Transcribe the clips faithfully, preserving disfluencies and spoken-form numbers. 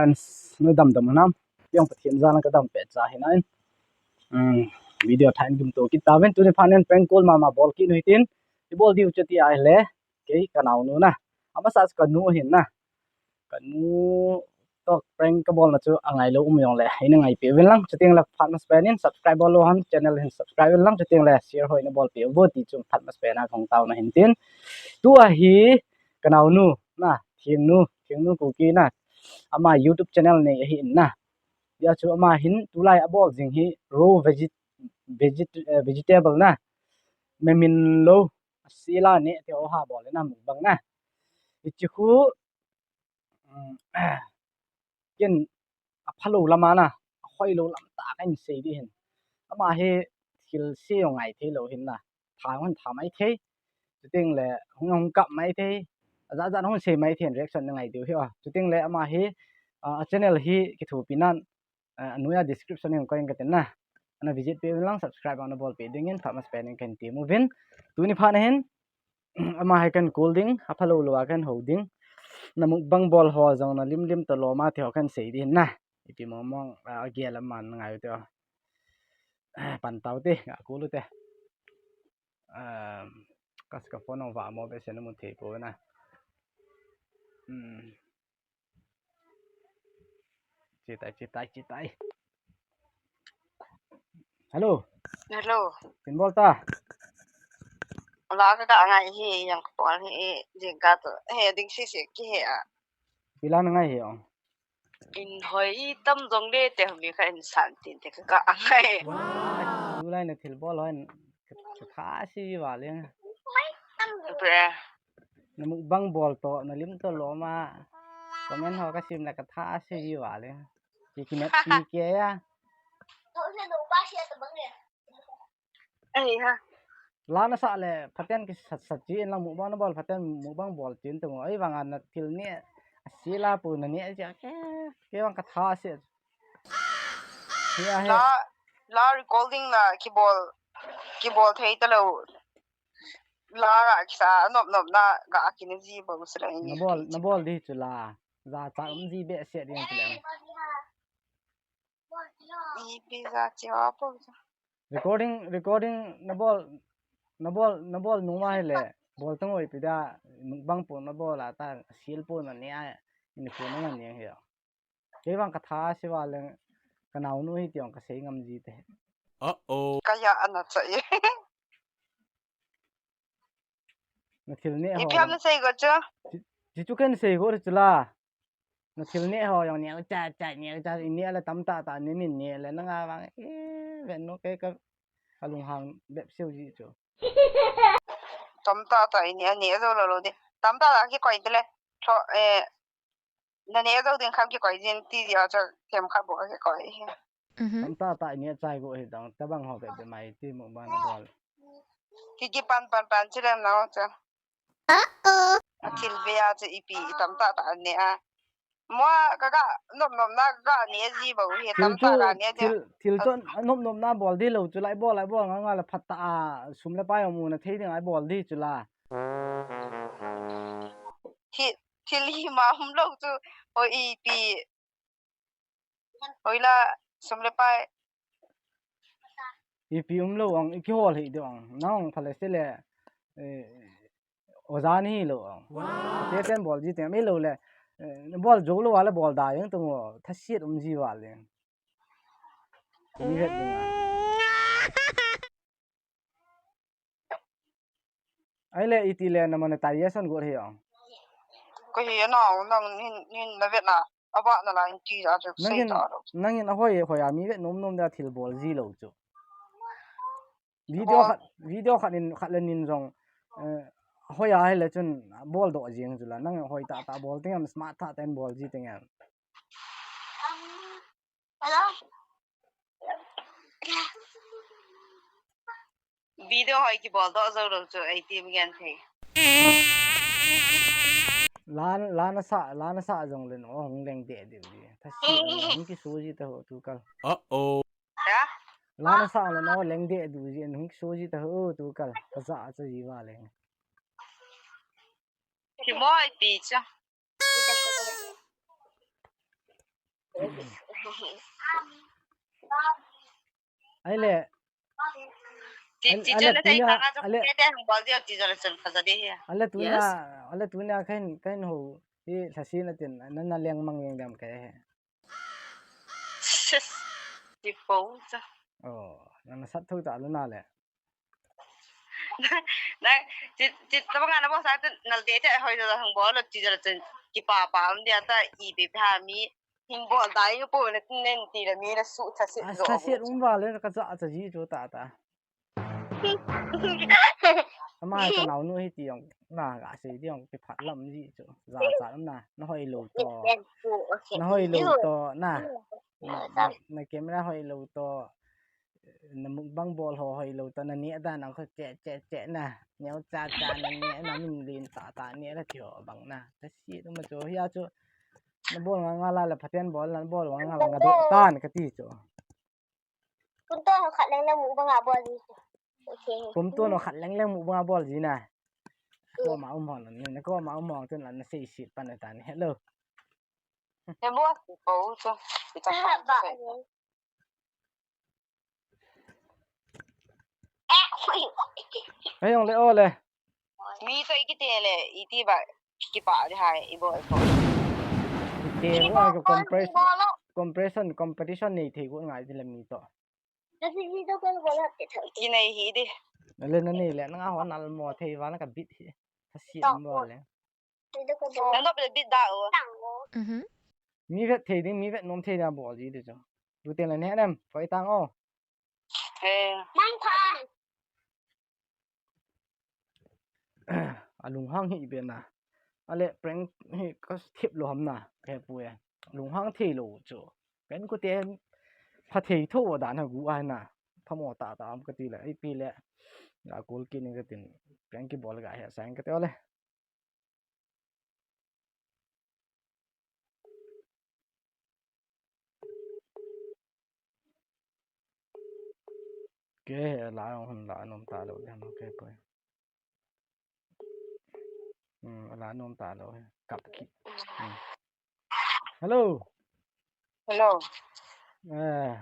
Friends, nu damdam nam. Piang Pathen jana kadam pet cha hinai. Hmm, video thain gimto kit tauvin, tuni phanin prank call mama bol kit nu hitin. Ibol diu chu ti ahile, kei kanaonu na. Amasa chu kanu hin na. Kanu toh prank kabolna chu angailou um jongle, ina ngaipi uvin lang. Chuteng le phat masapen in subscribe bol lou ham, channel hin subscribe uvin lang. Chuteng le share ho ina bolpi uvo ti chu phat masapen a kahung taona hin tin. Tua hi kanaonu na, Thingnu, Thingnu Kuki na. Ama YouTube channel nei ahin na. Hijeh chun ama hin tulai abol jing hi raw veggie, veggie, eh, vegetable na. Memin lou, asela neh te ho ha bol na, mukbang na. Hiche khu, um, ken aphalou lam a na, ahoilou lam tah a kahin sei ding ahin. Ama hi thil sei jong ngai thei lou ahin na. Tha jong tha mai thei. Chuteng le hung, hung kap mai thei. Ajat jat hung sei mai thei, reaction na ngai diu ahi. Chuteng le ama hi, ah, a channel hi kithopi nan, ah, anoiya description in koi in katin na. Ana visit peh uvin lang, subscribe ana bolpeh dingin phat masapen in kahin tem uvin. Tuni phat na hin, ama hi kahin call ding, aphalou lou a kahin hou ding. Na mukbang bol ho jong na lim lim toh lom a ti ho kahin sei ding ahin na. Ipi mong mong, ah, agel a man ngai u te. Ah, pan tau te, ga call u te. Um, kas ka phone ong va mo be se na mu thei pou na. Hmm. Chitai, chitai, chitai. Hello. Hello. Ipi nabol ta? La ka ka ngai hi, yang ka pol hi, jing ka to. He, ding si si ki he a. Ipi la na ngai hi ong? In hoi tam jong le te mi kha in san tin te ka ka ngai. Tulai na thil bol hoi, ka, ka tha si va le. Bre. Na mukbang bol toh, na lim toh lom a. Comment ho ka sim le ka tha si va le. Ki ki met ki ke ya. Ai ha. La na sah le, phaten kisat sat ji in lang mukbang na bol, phaten mukbang bol tin tung. Ai vang a na thil neh, asela pou na neh ji a ke, ke vang ka tha si. Hi a he. La, la recording na kibol, kibol thei talou. La ga kisa, nop nop na ga kine ji bou sila ni. Na bol, na bol di chu la. Jachat um ji behseh ding chu le. Ipi jachat a pou. Recording, recording na bol, na bol, na bol nung ma hile, bol tang oi pi da, bang pou na bol a ta, sil pou na neh a, in pou na neh hi. Kei vang ka tha si va le, kanaonu hi ti ong ka sei ngam ji te. Uh-oh. Ka ya ana cha ye. Na thil neh ho. Ipi ham na sei go chu? Ji, ji chu ken sei go chu la. Na thil neh ho jong neh cha cha neh cha, i neh le tam tah tah neh min neh le na nga vang, eh, ven no ke ka, ka lunghang bep siu ji chu. Tam tah tah i neh, neh jou lou lou di. Tam tah tah kikoi te le. Tho, eh, na neh jou ding kham kikoi jin ti ji a chu themkhat bou kikoi. Mhm. Tam tah tah i neh chai go hi dang, tabang ho bep bep mai ti mukbang na bol. Ki ki pan pan pan chi lem na chu. Uh-oh. Thil ve a chu ipi i tam tah tah neh a. Mo ka ga nop nop na ga neh ji bou hi tam tah ga neh ji. Thil, thil chu nop nop na bol di lou chu lai bol, lai bol nga nga la phat tah a sum le pai mu na thei ding a bol di chu la. Thil, thil hi ma hum lou chu o ipi. Hoila, sum le pai. Ipi um lou ong, i kihol hi ding ong. Nang ong phale se le, eh, oja ni lou ong. Wow. Te ten bol ji teng, mi lou le, eh, bol jou lou a le bol da jeng tung o, tha siet um ji va le. Mi vet ding a. Ahile iti le na monetization got hi ong. Ka hi na, nang nin, nin na vet na, aba na la in ti ja chu sei ta lo. Nangin ahoi, hoi a mi vet nom nom da thil bol ji lou chu. Video khat, video khat in, khat le nin jong, eh, hoi a hile chun bol doh jing chu la. Nang hoi tah tah bol teng em, smart tah tah in bol ji teng em. Hello? Video hoi kibol doh jou lou chu, ei ti mi gen thei. Lan, lan asa, lan asa jong le no, hung leng deh deh di. Tha si, hung kisu ji ta ho tu kal. Uh-oh. Ya? Lan asa le no, leng deh du ji, hung kisu ji ta ho tu kal. Ka ja cha ji va leng. Ki moi pi cha. Ahile, Ti, ale, ti ale chun le thei tunia, kha nga chu ale, te te hung bol diu ti jong le chun kha ja di hi. Ale tunia, yes, ale tunia kahin, kahin hou hi lhasin atin, na, na leng mang jeng dem kahe. Ti po cha. Oh, na, na sat tho ta lu na le. Na, ti, ti, tabang na bol sa tu, na te te hoi ja hung bol ti jong le chun kipa pa um dia ta ipi pa mi. Hin bol dai nge po na nen ti le mi na su tha se. A, jo tha se um va le ka cha cha ji chu ta ta. Ama ka naunu hi ti jong na ga sei ti jong ki phat lam ji chu. Ja cha lam na. Na hoi lo to. Na hoi lo to na. Na, na, na camera hoi lo to. Na mukbang bol ho hoi lo to na ne da na kho che che che na. Neo cha cha na ne na min lin ta ta ne la ti ho bang na. Tha se um chu hi a chu. Na bol nga nga la le phaten bol, na bol nga nga la nga do tan kati chu. Kum to no khat leng leng mukbang a bol ji. Okay. Kum to no khat leng leng mukbang a bol ji na. Mm. Ko ma um hon ni, ko ma um hon tun la na sei sit pan ta ni. Hello. He bol ko chu. Ba. Hei, ong le, o le. Mi to i kiti le, i ti ba, kipa di hai, i bol ko. Kiti, wa ko compress-, compression, competition nei thei ko ngai di le mi to. Kasi di to ko bol ha te thau. Ki nei hi di. Na le na nei le, na nga ho nal mo thei va na ka bit hi. Kasi mo le. Nang dop le bit da o. Mhm. Mi vet thei ding, mi vet nom thei ding a bol ji de chu. Tu te le ne nem, koi tang o. Eh. Mang tha. A lunghang hi be na. Ale prank hi ka thip lo ham na, he pu e. Lunghang thei lo chu. Ken ko te pha thei tho da na gu ai na. Pha mo ta ta am ka ti le, ai pi le. La kol ki ni ka tin. Prank ki bol ga he sang ka te le. Ke la hon la nom ta lo, ya no ke poi. Hmm, la nom ta lo, kap ki. Hmm. Hello. Hello. Eh.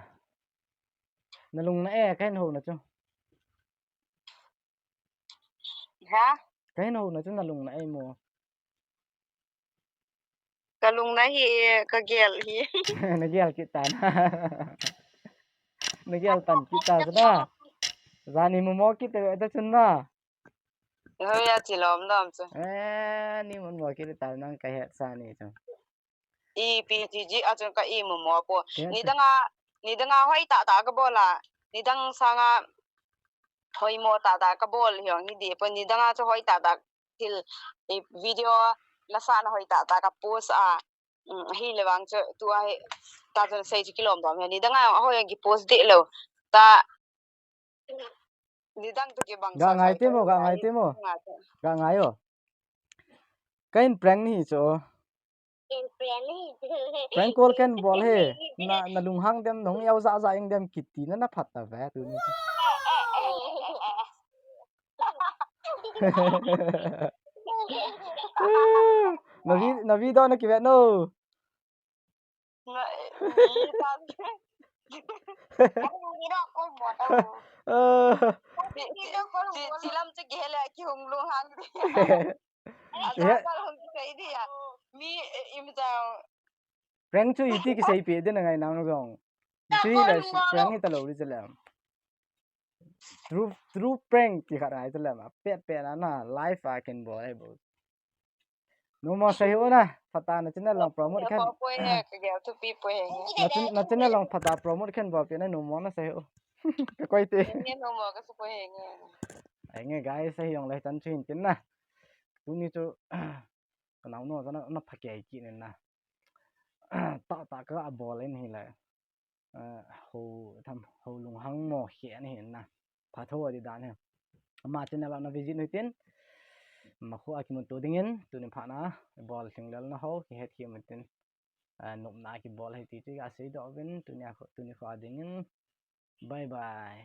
Na lung na e, ka hin hou na chu. Ha? Ka hin hou na chu na lung na e mo. Ka lung na hi, ka gel hi. Na gel kit tan. Na gel tan kit ta chu na. Jani mo mo kit ta, ta chu na. Hoi a chi lom lom chu. Eh, ni mo mo kit ta nang ka het sa ni chu. I P T G a chun ka i mo mo po. Ke ni ta. Nidang a, nidang a hoi ta ta ka bol a. Nidang sanga hoi mo ta ta ka bol hiong hi di po. Nidang a chu hoi ta ta thil i video na sa na hoi ta ta ka post a. Mm, hi le vang chu tu a hi ta chun sei chu kilom dom hi. Nidang a hoi ki post di lo. Ta Nidang tu kibang ga sa ngai sa te mo, ga ngai te mo. Ga ngai o. Ka in prank ni chu. In prank ni. Prank call ken bol he. Na, na lunghang dem, nong yau za za ing dem kiti na na phat ta ve tu ni. Na vi, na video na kive no. Na, eh, ni ta. Ani ni ro ko mo ta. Eh. Ni ro ko mo. Chi, chilam chu gele ki hung lunghang di. Aja kal hung ki sei di ya. Mi, eh, im jao. Prank chu iti ki sei pe de na ngai nang jong. Chi la si prank ni ta lo di chalam. True, true prank ki khat ngai chalam. Pet pet na na live a ken bol ai bol. Numo sa hi u na, phatah na channel long promote khen. Ka gel thupi poi. Na chan-, na channel long phatah promote khen bol pe na numo na sa hi u. Ka koi te. Nge numo ka sa poi nge. Ai nge guys, sa hi ong lai tan chu hin tin na. Tuni chu, ka nau no na, na pha kei ki nen na. Ta ta ka bol in hi lai. Eh, ho tham, ho lunghang mo khe ani hin na. Pha tho di dan he. Ama channel a na visit nu tin. Ma khu a kimun tu ding in, tuni pha na, bol thing lel na ho, ki het ki mun tin. Eh, nop na ki bol he ti ti ka sei do vin, tuni a khu, tuni khu a ding in. Bye bye.